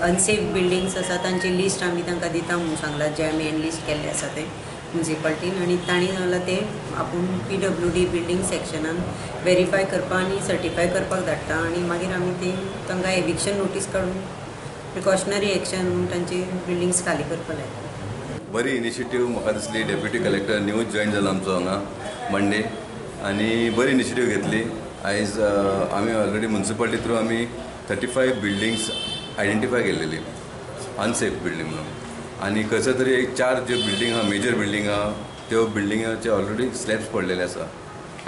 Unsafe buildings आसा तांची list आमी तांकां दिता म्हणून सांगलां, जे आमी एनलिस्ट केल्ले आसा ते म्युनिसिपालिटीन, आनी तांणी सांगलां ते आपूण PWD building सेक्शनान वेरीफाय करपाक आनी सर्टिफाय करपाक धाडटा आनी मागीर आमी ते तांकां एविक्शन नोटीस काडून प्रिकॉशनरी एक्शन म्हणून तांची बिल्डिंग्स खाली करपाक लायता. बरी इनिशिएटीव म्हाका दिसली. डेप्युटी कलेक्टर न्यूज जॉयन जाला आमचो हांगा मंडे आनी बरी इनिशिएटीव घेतली. आयज आमी ऑलरेडी म्युनिसिपालिटी थ्रू आमी 35 बिल्डिंग्स आयडेंटिफाय केलेली अनसेफ बिल्डींग म्हणून, आनी खंयसर तरी एक 4 ज्यो बिल्डींग आहा मेजर बिल्डींग आहा त्यो बिल्डिंगाचे ऑलरेडी स्लॅब्स पडलेले आसा.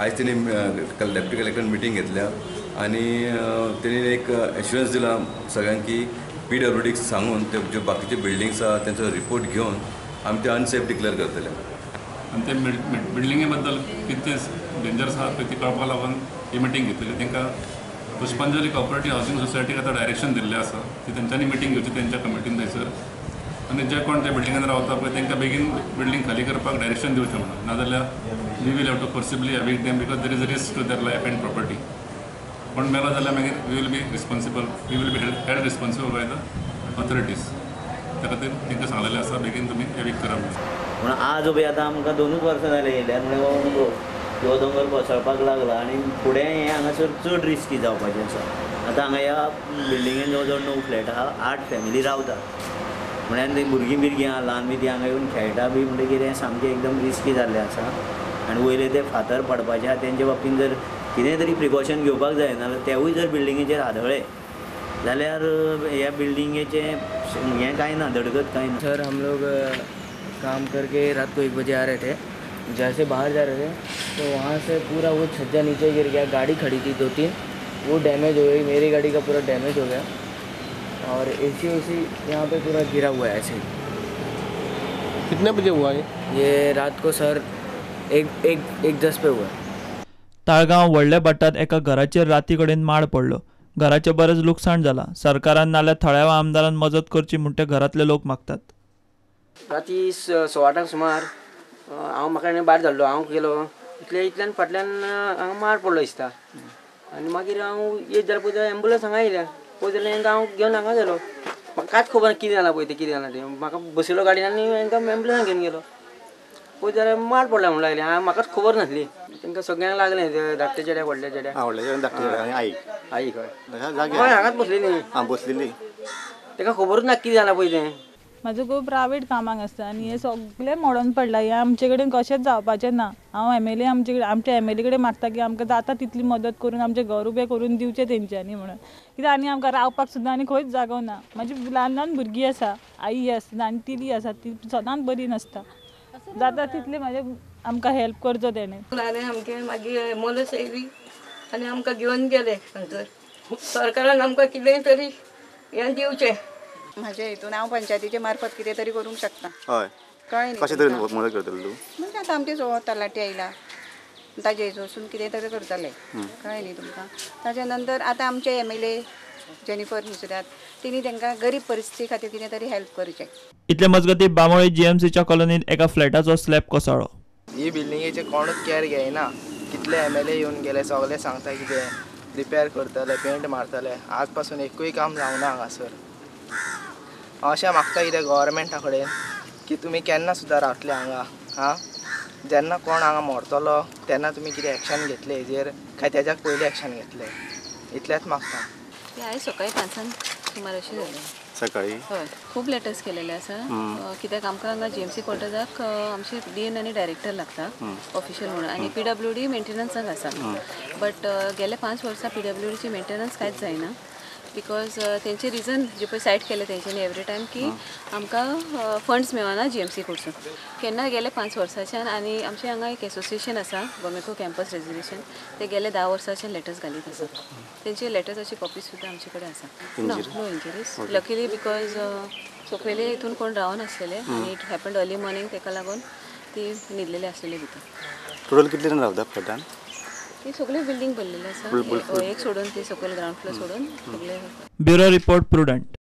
आयज तेणी डेप्युटी कलेक्टरान मिटींग घेतल्या आनी तेणी एक एश्युरन्स दिला सगळ्यांक की PWDक सांगून त्यो ज्यो बाकीच्यो बिल्डिंग्स आहा तेंचो रिपोर्ट घेवन आमी ते अनसेफ डिक्लेअर करतले. आनी ते बिल्डिंगे बद्दल कितें डेंजर्स आहा पळय ती कळपाक लागून ही मिटींग घेतली. तांकां पुष्पांजली कॉपरेटीव हावसिंग सोसायटीक आतां डायरेक्शन दिल्लें आसा ती तेंच्यांनी मिटींग घेवची तेंच्या कमिटीन थंयसर, आनी जे कोण त्या बिल्डिंगान रावता पळय तांकां बेगीन बिल्डींग खाली करपाक डायरेक्शन दिवचें म्हणून, नाजाल्यार we will have to forcibly evict them because there is a risk to their life and property. कोण मेलो जाल्यार मागीर we will be responsible, we will be held responsible by the authorities. त्या खातीर तांकां सांगलेलें आसा बेगीन तुमी एविक्ट करा म्हणून. पूण आज पळय आतां आमकां 2 वर्सां जालीं येयल्यार म्हणल्यार हो अनुभव की हो दोंगर कोसळपाक लागला आनी फुडें हें हांगासर चड रिस्की जावपाचें आसा. आतां हांगा ह्या बिल्डिंगेन जवळ जवळ 9 फ्लॅट आहा, 8 फॅमिली रावता, म्हळ्यार ती भुरगीं बिरगीं आहा ल्हान बी ती हांगा येवन खेळटा बी म्हणटकीर हें सामकें एकदम रिस्की जाल्लें आसा. आनी वयले ते फातर पडपाचे आहा तेंचे बाबतीन जर कितें तरी प्रिकॉशन घेवपाक जाय, नाजाल्यार तेवूय जर बिल्डिंगेचेर आदळ्ळे जाल्यार ह्या बिल्डिंगेचें हें कांय ना, धडगत कांय ना. सर हम लोग काम करके रात को 1 बजे आ रहे थे, जैसे बाहर जा रहे थे तो वहाँ से पूरा वो छज्जा नीचे गिर गया। गाड़ी खड़ी थी 2-3, वो डैमेज हो गई, मेरी गाड़ी का पूरा डैमेज हो गया और एसी उसी यहाँ पे पूरा गिरा हुआ है ऐसे ही। कितने बजे हुआ ये? ये रात को सर 1:10 पे हुआ। ताळगांव व्हडल्या भाटांत एका घराचेर राती कडेन माड पडलो. घराचें बरेंच लुकसाण जालां. सरकारान नाल्यार थळाव्या आमदारान मजत करची म्हूण ते घरांतले लोक मागतात. राती 8:15 सुमार हांव म्हाका भायर धाडलो, हांव गेलो इतले इतल्यान फाटल्यान हांगा माड पडलो दिसता आनी मागीर हांव येत जाल्यार पळय एम्बुलन्स हांगा येयल्या, पळय जाल्यार हांकां हांव घेवन हांगा गेलो. म्हाका कांयच खबर ना कितें जालां पळय तें, कितें जालां तें. म्हाका बसयलो गाडयेन आनी हांकां एम्बुलन्सान घेवन गेलो. पळय जाल्यार माड पडला म्हणून लागलें, हांव म्हाकाच खबर नासली. तांकां सगळ्यांक लागलें, धाकटे चेड्याक व्हडल्या चेड्याक, व्हडल्या धाकटे आई आई हय हय हांगाच बसलेली, बसलेली, ताका खबरूच ना कितें जालां पळय तें. म्हाजो घोव प्रायवेट कामाक आसता आनी हें सगळें मोडून पडलां. हें आमचे कडेन कशेंच जावपाचें ना. हांव MLA आमचे कडेन, आमच्या MLA कडेन मागता की आमकां जाता तितली मदत करून आमचें घर उबें करून दिवचें तेंच्यांनी म्हणून. कित्याक आनी आमकां रावपाक सुद्दां आनी खंयच जागो ना. म्हाजी ल्हान ल्हान भुरगीं आसा, आई आसा आनी तिली आसा, ती सदांच बरी नासता. जाता तितलें म्हाजें आमकां हेल्प करचो तेणें. आमचें मागीर एम्बुलन्स येयली आनी आमकां घेवन गेले थंयसर. सरकारान आमकां कितेंय तरी हें दिवचें. म्हाजे हितून हांव पंचायतीचे मार्फत कितें तरी करूंक शकता. हय, कळ्ळें न्ही? कशें तरेन मदत करतलो तूं? म्हणजे आतां आमचे जो तलाठी आयला ताजे हितून कितें तरी करतले, कळ्ळें न्ही तुमकां? ताजे नंतर आतां आमचे MLA Jennifer मुसरात तिणी तांकां गरीब परिस्थिती खातीर कितें तरी हेल्प करचें. इतले मजगतीं बांबोळे GMCच्या कॉलनीत एका फ्लॅटाचो स्लॅब कोसळ्ळो. ही बिल्डिंगेचे कोणूच कॅर घेयना. कितले MLA येवन गेले, सगळे सांगता कितें रिपेर करतले, पेंट मारतले, आज पासून एकूय काम जावना हांगासर. हांव अशें मागता कितें गव्हर्मेंटा कडेन की तुमी केन्ना सुद्दां रावतले हांगा, आं जेन्ना कोण हांगा मरतलो तेन्ना तुमी कितें एक्शन घेतले हेजेर, काय तेज्याक पयलीं एक्शन घेतले, इतलेंच मागता. आयज सकाळी 5 सुमार अशें जालें. सकाळी हय, खूब लेटर्स केलेले आसा. कित्याक आमकां हांगा GMC क्वॉर्टर्साक आमचे DN आनी डायरेक्टर लागता ऑफिशियल म्हणून, आनी PWD मेंटेनन्साक आसा. बट गेले 5 वर्सां PWDची मेंटेनन्स कांयच जायना, because तेंचे रिजन जे पळय सायट केले तेंच्यांनी एवरी टायम की आमकां फंड्स मेळना GMC कडसून केन्ना गेले 5 वर्सांच्यान. आनी आमचें हांगा एक एसोसिएशन आसा गोमेको कॅम्पस रेजिडेशन, ते गेले 10 वर्सांच्यान लेटर्स घालीत आसा. तेंचे लेटर्साची कॉपी सुद्दां आमचे कडेन आसा. No no injuries luckily, because सकयले हितून कोण रावनासलेले आनी it happened early morning, तेका लागून ती न्हिदलेली आसलेली भितर. टोटल कितले जाण रावता फ्लॅटान? ती सगळे बिल्डिंग भरलेले आसा, एक सोडून, ती सकयल ग्रावंड फ्लोर सोडून सगळे. Bureau report, Prudent.